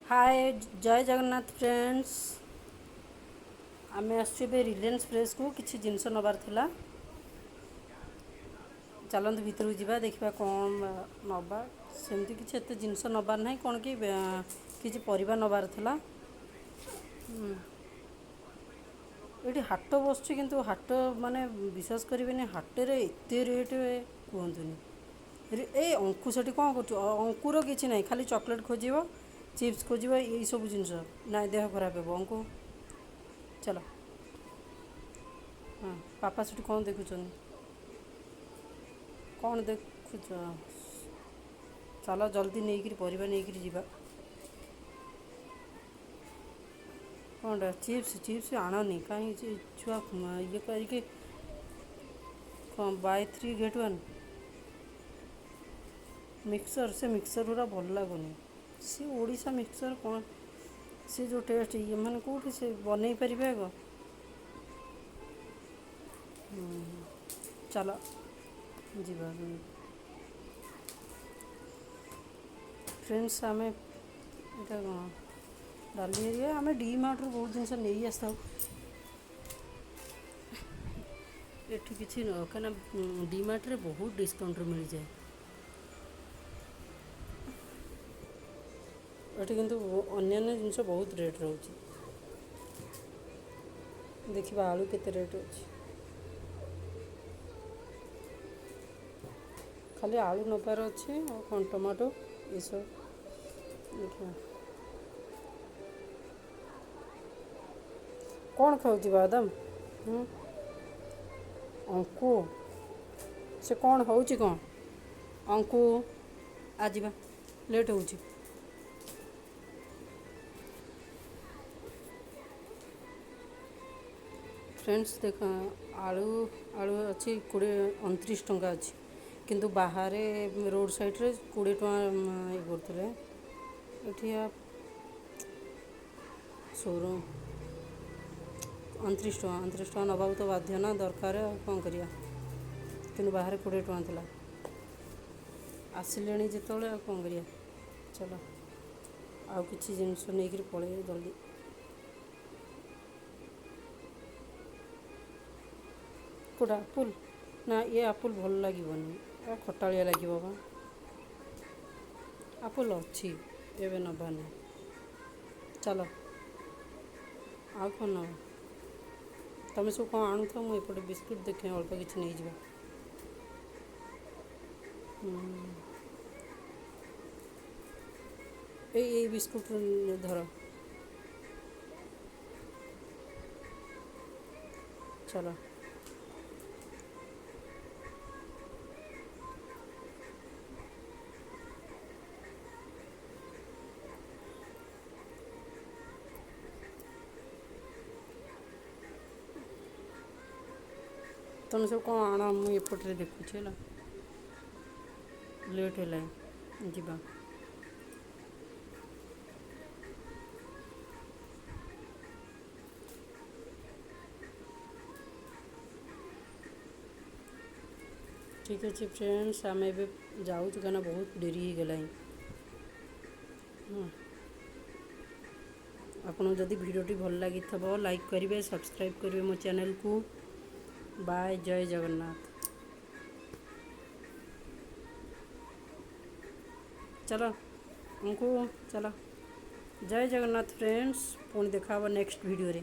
ହାଏ, ଜୟ Jagannath friends. ଆମେ ଆସିଛୁ ଏବେ ରିଲାଏନ୍ସ ଫ୍ରେସ୍କୁ, କିଛି ଜିନିଷ ନେବାର ଥିଲା। ଚାଲନ୍ତୁ ଭିତରକୁ ଯିବା, ଦେଖିବା କ'ଣ ନେବା। ସେମିତି କିଛି ଏତେ ଜିନିଷ ନେବାର ନାହିଁ, କ'ଣ କି କିଛି ପରିବା ନେବାର ଥିଲା। ଏଠି ହାଟ ବସୁଛି, କିନ୍ତୁ ହାଟ ମାନେ ବିଶ୍ୱାସ କରିବେନି, ହାଟରେ ଏତେ ରେଟ୍ କୁହନ୍ତୁନି। ଏଇ ଅଙ୍କୁ ସେଠି କ'ଣ କରୁଛୁ? ଅଙ୍କୁର କିଛି ନାହିଁ, ଖାଲି ଚକୋଲେଟ୍ ଖୋଜିବ, ଚିପ୍ସ ଖୋଜିବ, ଏଇସବୁ ଜିନିଷ। ନାଇଁ, ଦେହ ଖରାପ ହେବ ଅଙ୍କୁ, ଚାଲ। ହଁ, ପାପା ସେଠି କ'ଣ ଦେଖୁଛନ୍ତି? କ'ଣ ଦେଖୁଛ? ଚାଲ ଜଲ୍ଦି ନେଇକିରି ପରିବା ନେଇକିରି ଯିବା। କ'ଣଟା? ଚିପ୍ସ? ଚିପ୍ସ ଆଣନି, କାହିଁକି ଛୁଆ ଇଏ କରିକି କ'ଣ। Buy three get one mixture. ସେ ମିକ୍ସଚର୍ ଗୁଡ଼ା ଭଲ ଲାଗୁନି। ସେ ଓଡ଼ିଶା ମିକ୍ସଚର୍ କ'ଣ, ସେ ଯେଉଁ ଟେଷ୍ଟ, ଇଏ ମାନେ କେଉଁଠି ସେ ବନେଇ ପାରିବେ ଆଗ। ଚାଲ ଯିବା ଫ୍ରେଣ୍ଡସ୍। ଆମେ ଏଇଟା କ'ଣ, ଡାଲି ଏରିଆ। ଆମେ ଡି ମାର୍ଟରୁ ବହୁତ ଜିନିଷ ନେଇ ଆସିଥାଉ, ଏଠି କିଛି କାହିଁକିନା ଡି ମାର୍ଟରେ ବହୁତ ଡିସକାଉଣ୍ଟରେ ମିଳିଯାଏ। ଏଠି କିନ୍ତୁ ଅନ୍ୟାନ୍ୟ ଜିନିଷ ବହୁତ ରେଟ୍ ରହୁଛି। ଦେଖିବା ଆଳୁ କେତେ ରେଟ୍ ଅଛି। ଖାଲି ଆଳୁ ନେବାର ଅଛି, ଆଉ କ'ଣ, ଟମାଟୋ ଏସବୁ ଦେଖିବା। କ'ଣ ଖାଉଛି? ବାଦାମ? ଅଙ୍କୁ, ସେ କ'ଣ ହେଉଛି? କ'ଣ ଅଙ୍କୁ? ଆଜିବା ଲେଟ୍ ହେଉଛି। ଫ୍ରେଣ୍ଡସ୍ ଦେଖ, ଆଳୁ ଆଳୁ ଅଛି 20, 29 ଟଙ୍କା ଅଛି, କିନ୍ତୁ ବାହାରେ ରୋଡ଼ ସାଇଡ଼୍ରେ 20 ଟଙ୍କା ଇଏ କରୁଥିଲେ। ଏଠି ସୋରୁମ୍ 29 ଟଙ୍କା। 29 ଟଙ୍କା ନେବାକୁ ତ ବାଧ୍ୟ ନା, ଦରକାର, ଆଉ କ'ଣ କରିବା। କିନ୍ତୁ ବାହାରେ 20 ଟଙ୍କା ଥିଲା। ଆସିଲେଣି ଯେତେବେଳେ, ଆଉ କ'ଣ କରିବା। ଚାଲ, ଆଉ କିଛି ଜିନିଷ ନେଇକିରି ପଳେଇବା ଜଲ୍ଦି। କେଉଁଟା, ଆପୁଲ୍? ନା, ଇଏ ଆପୁଲ୍ ଭଲ ଲାଗିବନି, ଖଟାଳିଆ ଲାଗିବ ବା। ଆପୁଲ୍ ଅଛି, ଏବେ ନେବାନି। ଚାଲ, ଆଉ କ'ଣ ନେବା? ତମେ ସବୁ କ'ଣ ଆଣୁଥାଅ, ମୁଁ ଏପଟେ ବିସ୍କୁଟ୍ ଦେଖେ, ଅଳ୍ପ କିଛି ନେଇଯିବା। ଏଇ ଏଇ ବିସ୍କୁଟ୍ ଧର। ଚାଲ। ତମେ ସବୁ କ'ଣ ଆଣ, ମୁଁ ଏପଟରେ ଦେଖୁଛି। ହେଲା, ଲେଟ୍ ହେଲାଣି, ଯିବା। ଠିକ୍ ଅଛି ଫ୍ରେଣ୍ଡସ୍, ଆମେ ଏବେ ଯାଉଛୁ, କାହିଁକିନା ବହୁତ ଡେରି ହେଇଗଲାଣି। ହଁ, ଆପଣଙ୍କୁ ଯଦି ଭିଡ଼ିଓଟି ଭଲ ଲାଗିଥିବ, ଲାଇକ୍ କରିବେ, ସବସ୍କ୍ରାଇବ୍ କରିବେ ମୋ ଚ୍ୟାନେଲକୁ। ବାଏ, ଜୟ ଜଗନ୍ନାଥ। ଚାଲ ଅଙ୍କୁ, ଚାଲ। ଜୟ ଜଗନ୍ନାଥ ଫ୍ରେଣ୍ଡସ୍, ପୁଣି ଦେଖା ହେବ ନେକ୍ସଟ ଭିଡ଼ିଓରେ।